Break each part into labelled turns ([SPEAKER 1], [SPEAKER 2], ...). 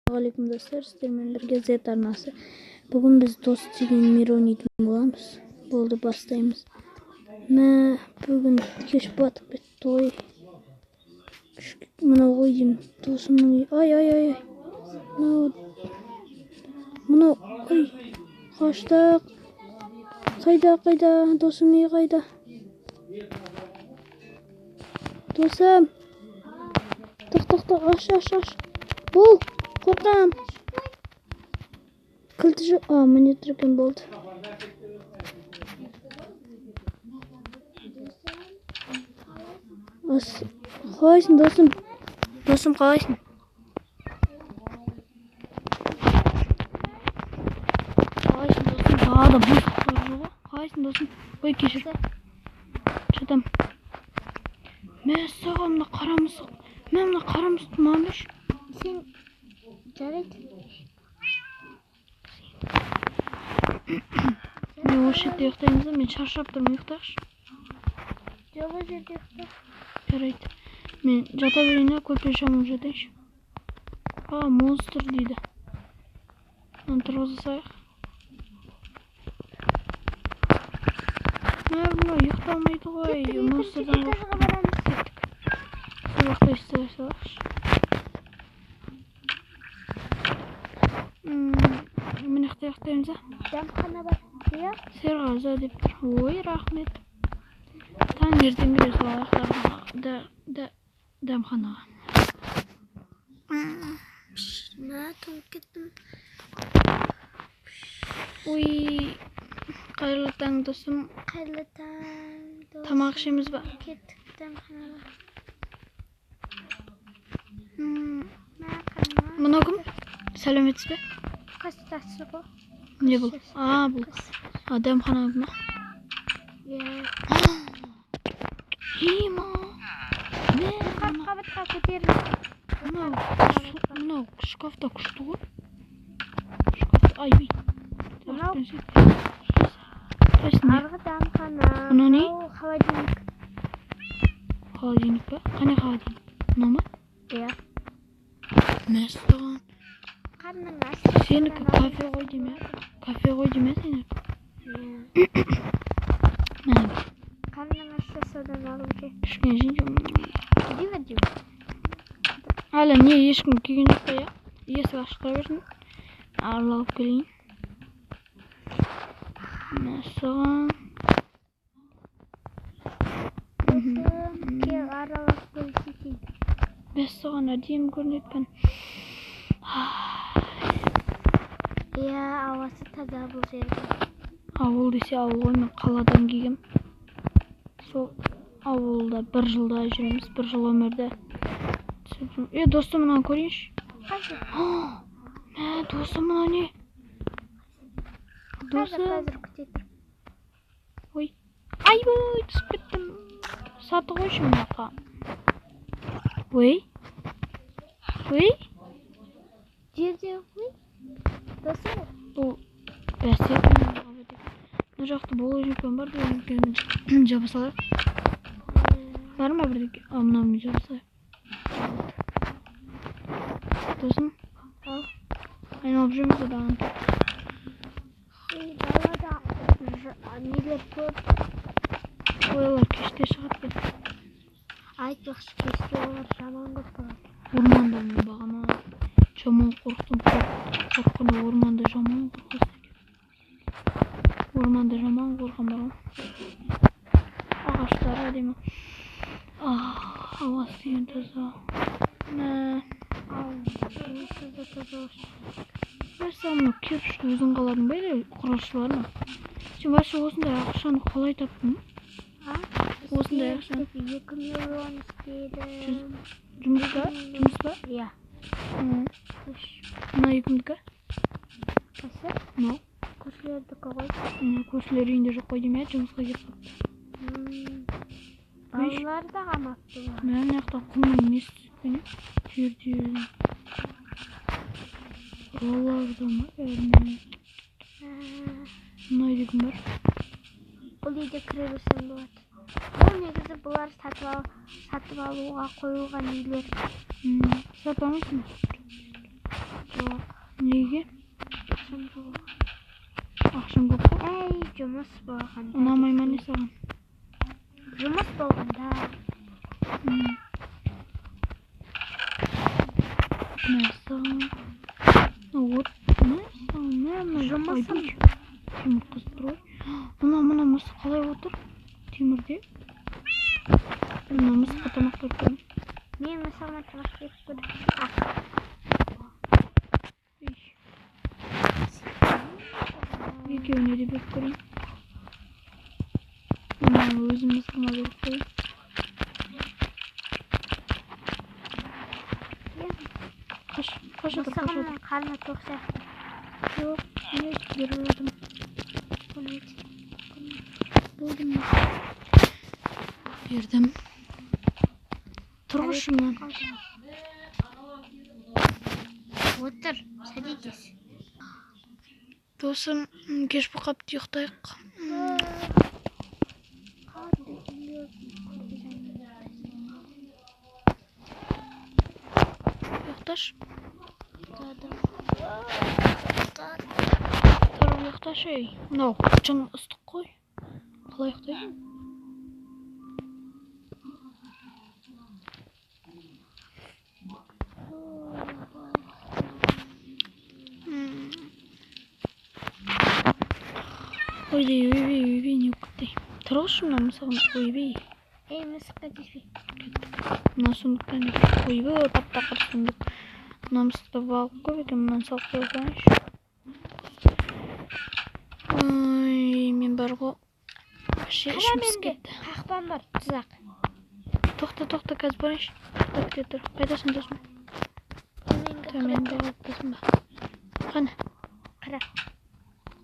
[SPEAKER 1] Ассалаумағалейкум, достар! Сіздермен бірге Z арнасы. Бүгін біз «Дос» деген мир ойнайтын боламыз. Болды, бастаймыз. Мә, бүгін кеш батып кетті ғой. Мынау ғой деймін, досымның үйі. Ай, ай, ай, мынау, мынау. Ой, қаштық. Қайда, қайда досым үйі, қайда досым? Тоқ, тоқ, тоқ, аш, аш, аш. Бол, қорқам. Кілті жоқ. А, міне тұр екен, болды. Қалайсың, досым? Досым, қалайсың? Қалайсың, досым? Далада бұз жүр ғой. Қалайсың, досым? Ой, кешір. Че там? Мәссаған, мына қара мысық. Мә, мына қара мысықты маған берші.
[SPEAKER 2] Сен, жарайды.
[SPEAKER 1] Мен осы жерде ұйықтаймыз да, мен шаршап тұрмын, ұйықтайықшы.
[SPEAKER 2] Жоқ, ол жерде ұйықта.
[SPEAKER 1] Жарайды. Мен жата берейін, иә, көрпе жамылып жатайыншы. А, монстр дейді. Мынаны тұрғыза салайық. Мә, мынау ұйықтамайды ғой.
[SPEAKER 2] Кеттік, екінші
[SPEAKER 1] Монстрдан
[SPEAKER 2] этажға
[SPEAKER 1] қорықтым.
[SPEAKER 2] барамыз.
[SPEAKER 1] Кеттік. Сол жақта істей салайықшы. Мына жақта ұйықтаймыз, а?
[SPEAKER 2] Дәмхана бар. Иә.
[SPEAKER 1] Серғазы деп тұр. Ой, рахмет. Таңертең кіре салайық да, да, дәмханаға.
[SPEAKER 2] Мә, тоңып кеттім.
[SPEAKER 1] Ой, қайырлы таң, досым.
[SPEAKER 2] Қайырлы таң, досым.
[SPEAKER 1] Тамақ ішеміз ба?
[SPEAKER 2] Кеттік дәмханаға. Мә, қарным.
[SPEAKER 1] Мынау кім? Сәлеметсіз бе?
[SPEAKER 2] Кассасы ғой.
[SPEAKER 1] Не бұл? А, бұл. А, дәмхананікі ма?
[SPEAKER 2] Иә.
[SPEAKER 1] Ема. Мә,
[SPEAKER 2] Жоғары қабатқа көтеріл.
[SPEAKER 1] Мынау шкафта күшті ғой. Шкафта, айбей.
[SPEAKER 2] Мынау?
[SPEAKER 1] Қайсысы не?
[SPEAKER 2] Арғы дәмхана.
[SPEAKER 1] Мынау не?
[SPEAKER 2] Мынау холодильник.
[SPEAKER 1] Холодильник па? Қане холодильник? Мынау ма?
[SPEAKER 2] Иә.
[SPEAKER 1] Мәссаған.
[SPEAKER 2] Қарның ашса,
[SPEAKER 1] Сенікі
[SPEAKER 2] содан ал.
[SPEAKER 1] кафе ғой деймін, иә? Кафе ғой деймін, иә, сенікі?
[SPEAKER 2] Иә.
[SPEAKER 1] Мә,
[SPEAKER 2] Қарның ашса, содан алып же.
[SPEAKER 1] кішкене жейінші.
[SPEAKER 2] Жей бер.
[SPEAKER 1] Әлі не, ешкім келген жоқ па, иә? Есік ашық тұра берсін. Аралап келейін. Мәссаған.
[SPEAKER 2] Досым, кел, аралап көрсетейін.
[SPEAKER 1] Мәссаған, әдемі көрінеді екен.
[SPEAKER 2] Иә, ауасы таза бұл жерде.
[SPEAKER 1] Ауыл десе ауыл ғой, мен қаладан келгем. Сол ауылда бір жылда жүреміз, бір жыл өмірді түсіп жүрмін. Е, досым, мынаны көрейінші.
[SPEAKER 2] Қайсы?
[SPEAKER 1] Мә, досым, мынау не?
[SPEAKER 2] Қазір,
[SPEAKER 1] Досым.
[SPEAKER 2] қазір, күте тұр.
[SPEAKER 1] Ой. Айбай, түсіп кеттім. Саты қойшы мына жаққа. Ой. Ой.
[SPEAKER 2] Жерде ғой. Досым.
[SPEAKER 1] Бұл бәсе. Мына жақта булыжник бар деген, жаба салайық. Бар ма бірдеңе? А, мынаны жаба салайық. Досым,
[SPEAKER 2] Ал.
[SPEAKER 1] айналып жүрміз одан.
[SPEAKER 2] Ей, далада нелер көп.
[SPEAKER 1] Ой, олар кеште шығады екен.
[SPEAKER 2] Айтпақшы, кеште олар жаман көп болады.
[SPEAKER 1] Орманда мен бағана жаман қорықтым. Қорыққанда орманда жаман қорқасың екен. Орманда жаман қорқам бар ғой. Ағаштар әдемі. А, ауасы деген таза. Мә,
[SPEAKER 2] Ал, онсыз да таза болсын.
[SPEAKER 1] Мәссаған, мынау кирпичті өзің қаладың ба или құрылысшылар ма? Сен вообще осындай ақшаны қалай таптың?
[SPEAKER 2] А?
[SPEAKER 1] Осындай ақшаны.
[SPEAKER 2] 2 миллион істедім.
[SPEAKER 1] Жұмыс па? Жұмыс па?
[SPEAKER 2] Иә.
[SPEAKER 1] Үш.
[SPEAKER 2] Үш.
[SPEAKER 1] Мына үй кімдікі?
[SPEAKER 2] Қайсы?
[SPEAKER 1] Мынау.
[SPEAKER 2] Көршілердікі ғой.
[SPEAKER 1] Көршілер үйінде жоқ қой деймін, иә, жұмысқа кетіп қалыпты.
[SPEAKER 2] Балалар да қамапты олар.
[SPEAKER 1] Мә, мына жақта құмның несі түсіп кеткен, иә? Түйір түйір. Балалар да ма бәріне? Мына үйде кім бар?
[SPEAKER 2] Бұл үйде кіре берсең болады. Бұл негізі бұлар сатып алуға қойылған үйлер.
[SPEAKER 1] Сатып алмайсың ба?
[SPEAKER 2] Жоқ.
[SPEAKER 1] Неге?
[SPEAKER 2] Ақшам жоқ.
[SPEAKER 1] Ақшаң көп қой.
[SPEAKER 2] Әй, жұмыс болғанда.
[SPEAKER 1] Ұнамай ма не саған?
[SPEAKER 2] Жұмыс болғанда.
[SPEAKER 1] Мәссаған. От, мәссаған, мә, мына
[SPEAKER 2] Жұмысым.
[SPEAKER 1] ойбай, темір қызып тұр ғой. Мына мысық қалай отыр? Темірде. Мына мысыққа тамақ беріп қояйын.
[SPEAKER 2] Мен мысығыма тамақ беріп көр.
[SPEAKER 1] Үй. Екеуіне де беріп көрейін. Мына өзім мысығыма беріп қояйын. Қаш, қаш отыр, қаш отыр.
[SPEAKER 2] Мысығымның қарны тоқ сияқты.
[SPEAKER 1] Жоқ, не беріп жатырмын.
[SPEAKER 2] Болмайды.
[SPEAKER 1] Болды ма? Бердім. Тұрғызшы мынаны.
[SPEAKER 2] Отыр, садитесь.
[SPEAKER 1] Досым, кеш болып қалыпты, ұйықтайық.
[SPEAKER 2] Қатты ұйықтап.
[SPEAKER 1] Ұйықташы.
[SPEAKER 2] Ұйықтадым.
[SPEAKER 1] Тұрып ұйықташы, ей. Мынау жын ыстық қой. Қалай ұйықтайсың? Ойбай, ойбай, ойбай, не болып кетті? Тұрғызшы мына мысығын, ойбай.
[SPEAKER 2] Ей, мысыққа тиіспе.
[SPEAKER 1] Кеттік. Мына сундуктан не? Ойбай, таптақыр сундук. Мына мысықта балық көп екен, мынаны салып қоя салайыншы. Ой, мен бар ғой. Вообще
[SPEAKER 2] Қара,
[SPEAKER 1] ішім пысып
[SPEAKER 2] менде
[SPEAKER 1] кетті.
[SPEAKER 2] қақпан бар, тұзақ.
[SPEAKER 1] Тоқта, тоқта, қазір барайыншы. Тоқта, күте тұр. Қайдасың, досым?
[SPEAKER 2] Төменгі
[SPEAKER 1] Төменде
[SPEAKER 2] қара.
[SPEAKER 1] қалыптасың ба? Қане?
[SPEAKER 2] Қара.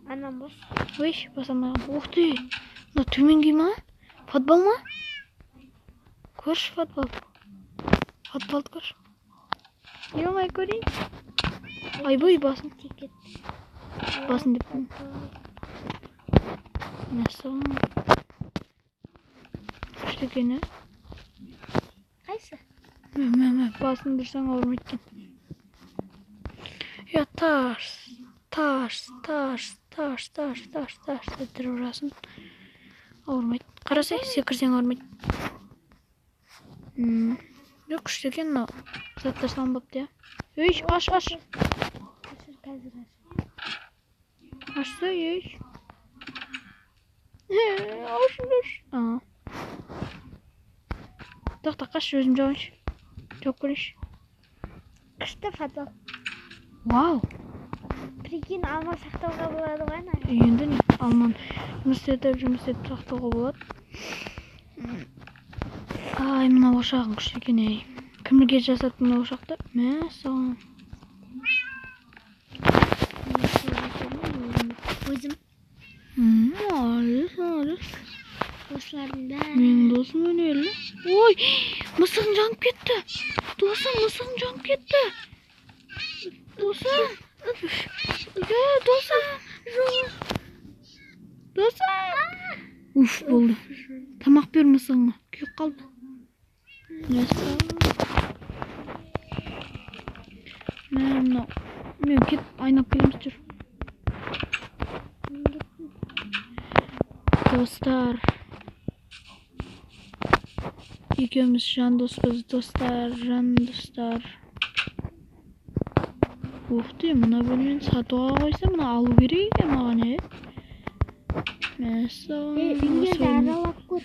[SPEAKER 2] Анам бос.
[SPEAKER 1] Ой, баса алмай қалдым. Ух ты! Мына төменге ма? Футбол ма? Көрші футбол. Футболды көрші. Ё-моё, көрейін. Ойбай, басым.
[SPEAKER 2] Тиіп кетті.
[SPEAKER 1] Басын деп. Мәссаған. Күшті екен, ә?
[SPEAKER 2] Қайсы?
[SPEAKER 1] Мә, мә, мә, басын бұрсаң ауырмайды екен. Я тарс, тарс, тарс, тарс, тарс, тарс, тарс деп тұрып ұрасың. Ауырмайды. Қарасай, секірсең ауырмайды. Жоқ, күшті екен мынау. Заттар салынбапты, иә. Ей, аш, аш.
[SPEAKER 2] Қазір, қазір аш.
[SPEAKER 1] Ашса, ей. Ашыңдаршы. А. Тоқта, қаш, өзім жауайыншы. Жауып көрейінші.
[SPEAKER 2] Күшті футбол.
[SPEAKER 1] Вау.
[SPEAKER 2] Прикинь, алма сақтауға болады ғой ана.
[SPEAKER 1] Енді не? Алманы жұмыс етіп, жұмыс етіп сақтауға болады. Ай, мына ошағың күшті екен, ей. Кімге жасады мына ошақты? Мәссаған.
[SPEAKER 2] Өзім.
[SPEAKER 1] Молодец, молодец.
[SPEAKER 2] Осылардың бәрі.
[SPEAKER 1] Менің досым өнерлі. Ой, мысығым жанып кетті. Досым, мысығым жанып кетті. Досым. Е, досым. Жоқ. Досым. Уф, болды. Тамақ бер мысығыңа. Күйіп қалды. Мәссаған. Мә, мынау. Мен кетіп айналып келеміз, жүр.
[SPEAKER 2] Мен кеттім.
[SPEAKER 1] Достар. Екеуміз жан доспыз, достар, жан достар. Ух ты, мына бөлмені сатуға қойса, мына алу керек екен маған, е? Мәссаған.
[SPEAKER 2] Ей, үйлерді аралап көр.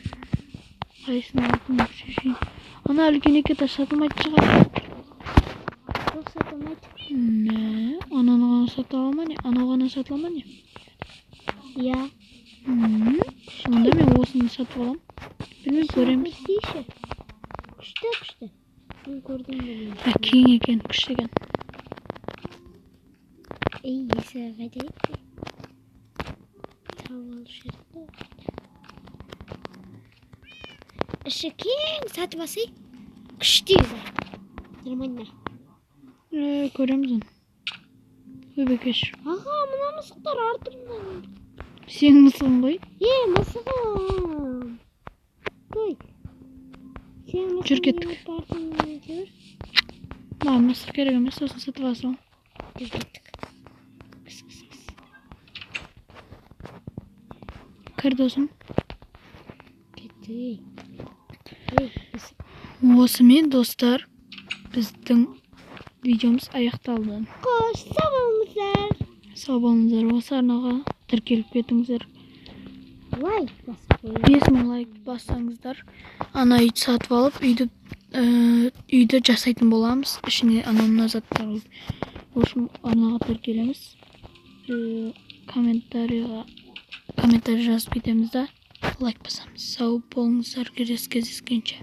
[SPEAKER 1] Қайсысын алатынын шешейін. Ана үлкен екі этаж сатылмайтын шығар.
[SPEAKER 2] Жоқ, сатылмайды.
[SPEAKER 1] Мә, ананы ғана сата ала ма не? Анау ғана сатыла ма не?
[SPEAKER 2] Иә.
[SPEAKER 1] Онда мен осыны сатып аламын. Білмеймін, көреміз.
[SPEAKER 2] Көрсейші. Күшті, күшті. Мен көрдім бұны.
[SPEAKER 1] Ә, кең екен, күшті екен.
[SPEAKER 2] Ей, есігі қайда кетті? Тауып алушы едік қой. Іші кең, сатып алсай. Күшті үй. Нормально.
[SPEAKER 1] Көреміз оны. Ойбай, кеш.
[SPEAKER 2] Аға, мына мысықтар артымнан.
[SPEAKER 1] Сенің мысығың ғой?
[SPEAKER 2] Е, мысығым. Ой. Сенің
[SPEAKER 1] Жүр,
[SPEAKER 2] мысығың
[SPEAKER 1] кеттік.
[SPEAKER 2] не болып артыңнан жүр?
[SPEAKER 1] Маған мысық керек емес, сосын сатып аласың.
[SPEAKER 2] Жүр, кеттік.
[SPEAKER 1] Кіс, кіс, кіс. Кір, досым.
[SPEAKER 2] Кетті, ей. Ей, есік.
[SPEAKER 1] Осымен, достар, біздің видеомыз аяқталды.
[SPEAKER 2] Қош, сау болыңыздар.
[SPEAKER 1] Сау болыңыздар, осы арнаға тіркеліп кетіңіздер.
[SPEAKER 2] Лайк басып қойыңыз.
[SPEAKER 1] 5000 лайк бассаңыздар, ана үйді сатып алып, үйді жасайтын боламыз, ішіне анау мына заттар қойып. В общем, арнаға тіркелеміз, комментарийға комментарий жазып кетеміз да, лайк басамыз. Сау болыңыздар, келесі кездескенше.